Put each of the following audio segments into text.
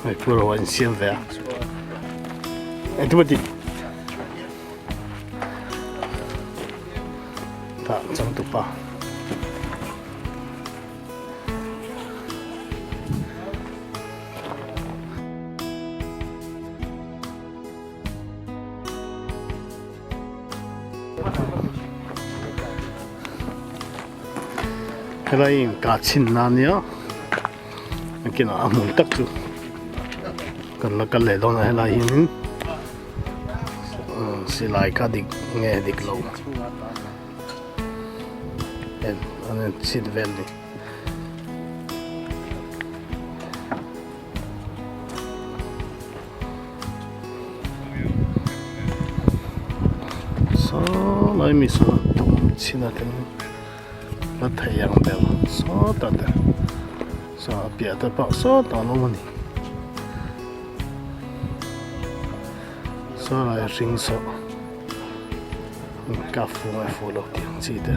Hei pu ro a insiam ve a. Engtin maw tih? Tah changtupa. Helai in ka chhin na ania nakinah a hmun tak chu kan la kal leh dawn a helai hianin silai kha dik nge dik lo en an en chhit vel a ni. Saw lai mi sawn an tum chhin a tling la thei ang ber sawtah te saw a piah te pawh sawtah an awm a ni saw lai hring saw ka fu nge fu lo tih ang chi te.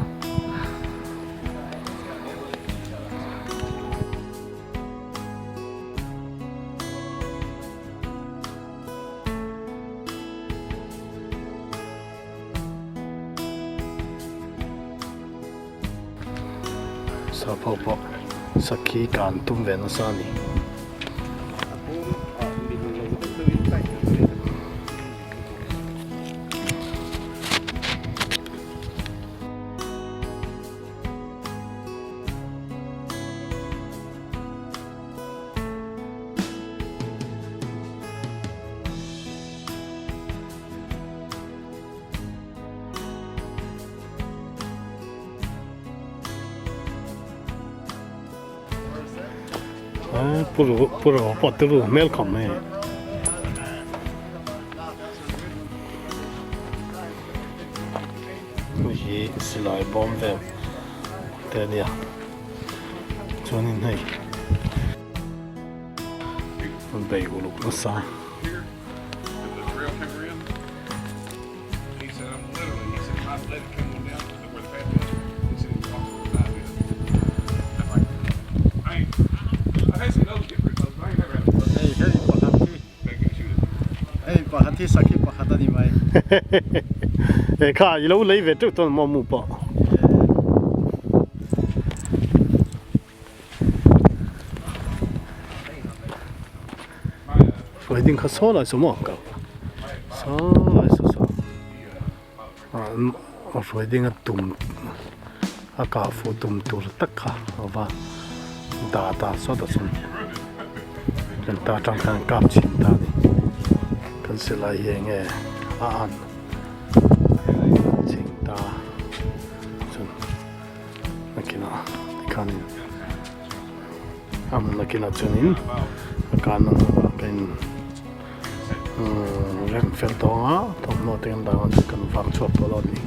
Sap ho pawh sakhi kan tum ve nasa a ni. Pu ro pawh turu hmel khawp mai. Hei hi silai bawm vel te a nia chuanin hei an bei uluk nasa. Hei pakhat hi sakhi pakhat a ni mai. He kha i lo lei ve teuh tawn maw mu pawh. Hruai ding kha saw lai saw maw ka saw lai saw saw a hruai ding a tum a kah fuh tum tur tak kha a va dah ta sawtah chuan kan ta tang khan kap chhin ta a ni kan silai hi eng nge a an chhing ta chuan nakinah tikhanin a hmun nakinah chuanin a kan a hnungah ka in rem fel tawh ang a thawmhnaw te kan dah ang a kan vak chhuak tawh lo a ni.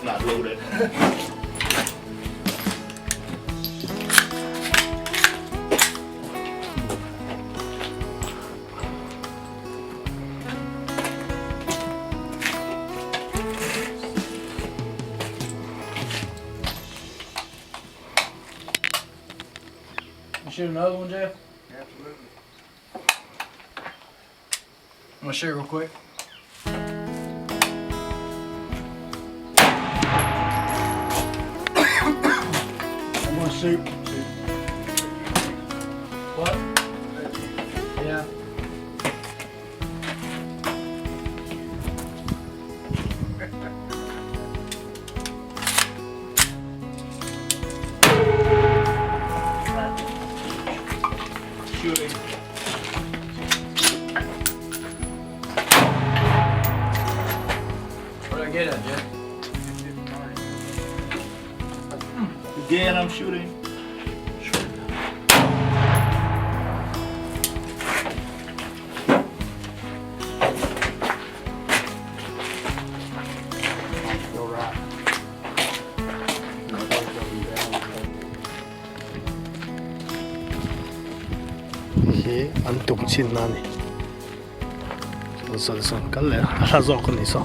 Not loaded. You shoot another one, Jeff? Absolutely. I'm gonna shoot real quick. I'm gonna shoot. shoot. What? Yeah. Shooting. Where'd I get at, Jeff? Again, I'm shooting. Go right. Khi an tum chhin na a ni. Chuan sawn kal leh a, a hla zawk a ni saw.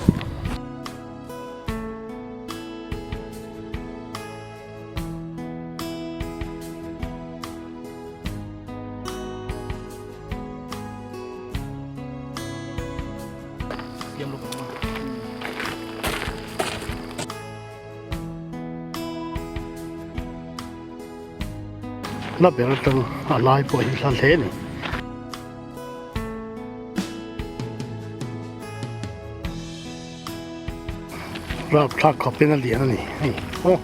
Hla ber atang a lai pawh hi hla hle a ni. Rapthlak khawpin a lian a ni hei aw.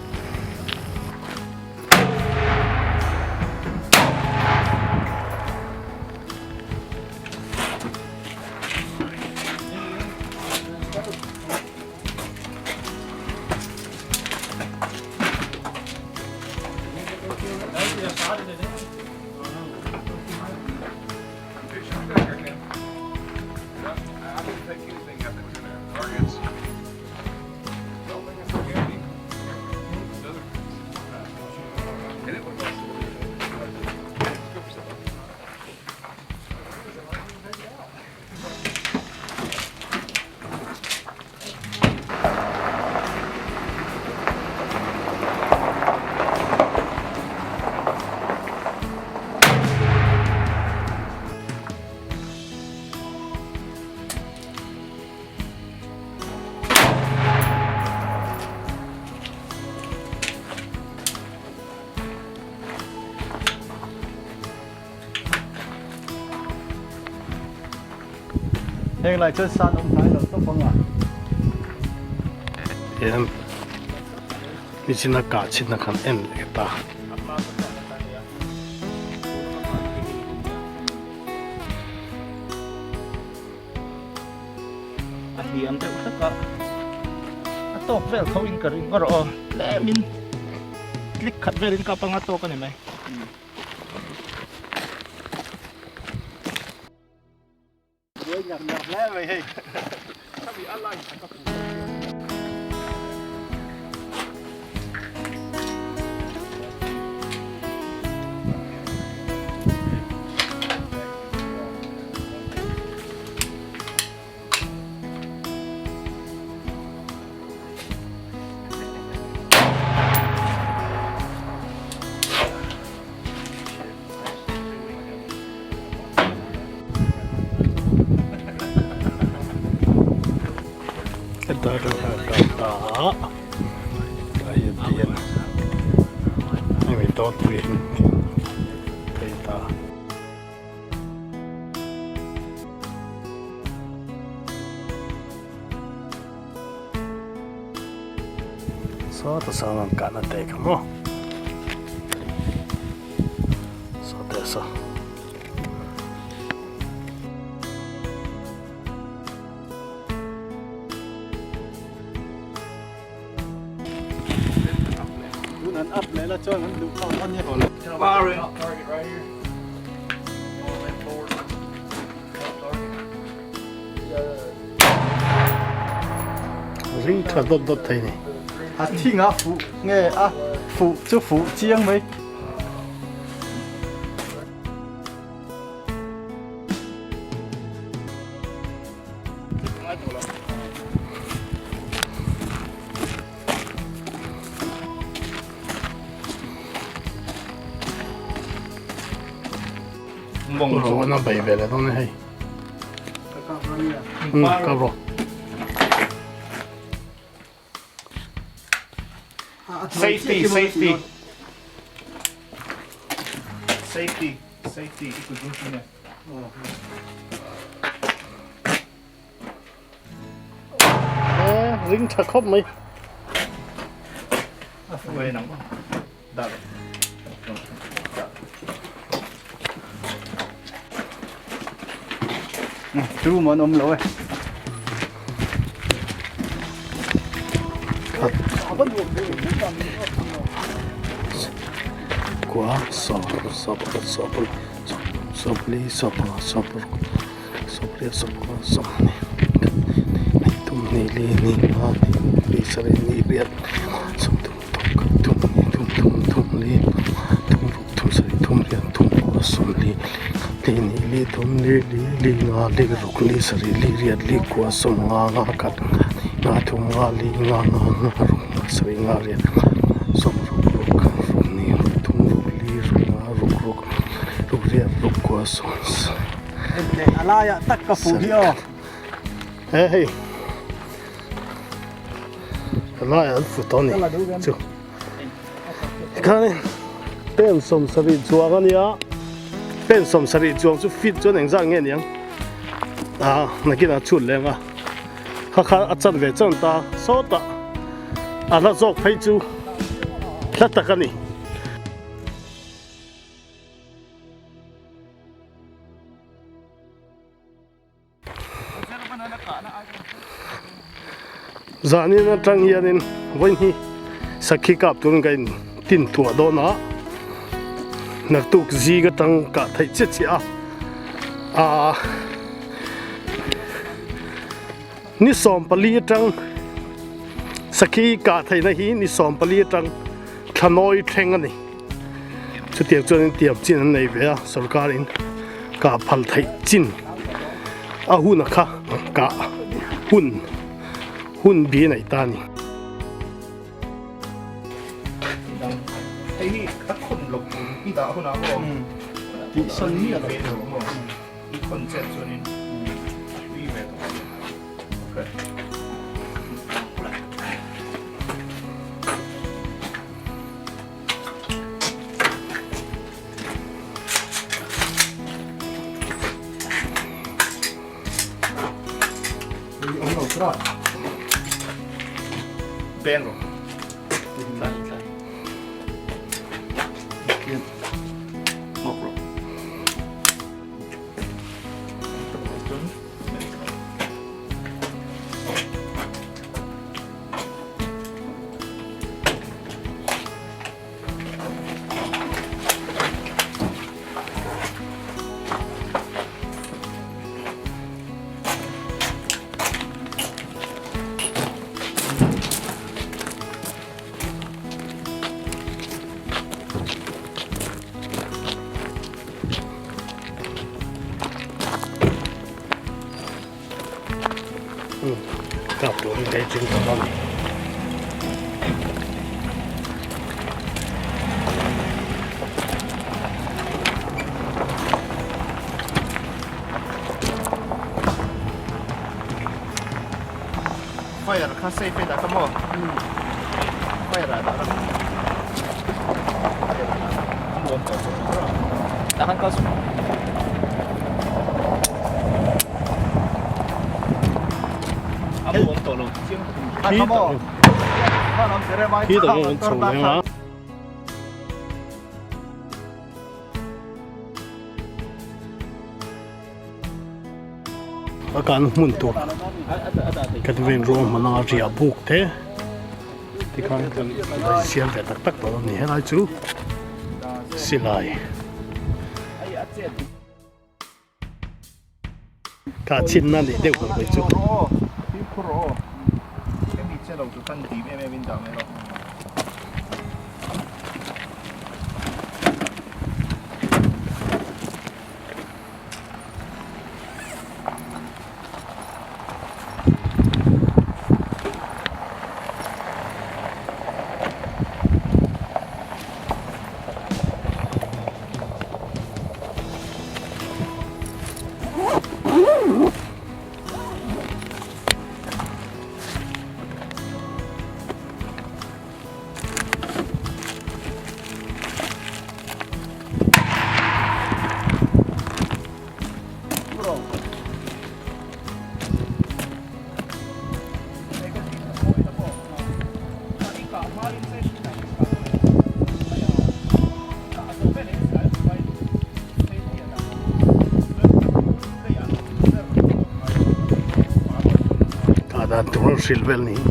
Heng lai chuan san awm hnai lo tawp ang a. Tihian nichina kah chhitna khan en leh ta. A hliam deuh hlek a, a tawk vel tho in ka ring erawh aw tlem in click khat vel in kap anga tawk a ni mai. Sawta sawn an kahna te kha maw sawte saw. Ring tha dawt dawt thei ni. A thing a fuh nge a fuh chu fuh chiang mai. Rawh a bei ve leh dawn a hei. Ka rawh. Safety, safety. Safety, safety. Ring tha khawp mai. Tu man awm lo e. Kua sawm sawm sawm sawm sawm sawm Sawmriat sawmkua sawmhnih ni thum ni li ni nga ni ni sarih ni riat sawmthum thum thum ni thum thum thum li thum ruk thum sarih thum riat thum kua sawmli. Li hnih li thum li li li nga li ruk li sarih li riat li kua sawm nga nga khat nga hnih nga thum nga li nga nga nga ruk nga sarih nga riat nga sawm ruk ruk ruk hnih ruk thum ruk li ruk nga ruk ruk ruk riat ruk kua sawm A laiah tak ka fuh hi aw. He hei a laiah an fu tawh a ni chu. Tikhanin pen 70 chuang a nia pen 70 chuang chu feet chuan engzat nge niang ah nakinah chhut leng a kha kha a chan ve chan ta sawtah a hla zawk phei chu hla tak a ni. Zanin atang hianin vawi hi sakhi kap turin ka in tin tuah dawn a naktuk zing atang kah theih chiah chiah a ah ni 14 atang sakhi kah theihna hi ni 14 atang thlanawi thleng a ni chutiang chuanin tiam chin an nei ve a sorkarin kah phal theih chin a hun a kha kah hun hun bi a nei ta a ni. Hei hi a khawn lo i dah hunah maw tih sawn mi a lo maw i khawn chet chuanin a hlui ve tawh si okay. Beng rawh. Tlai tlai. Ngawk rawh. Kap turin ka inching tawh a ni. Fire kha safe e dah ka maw? Fire ah dah ram. Nuam tawh chu. Tah khan kal suh. A mu awm tawh lo. Khi tawh kan chho leng a. A kan hmun tur kan ven ruang hman anga riah buk te tikhan kan siam ve tak tak tawh a ni helai chu silai kah chhinna nih deuh ang mai chu. Kah dan tur an hrilh vel niin.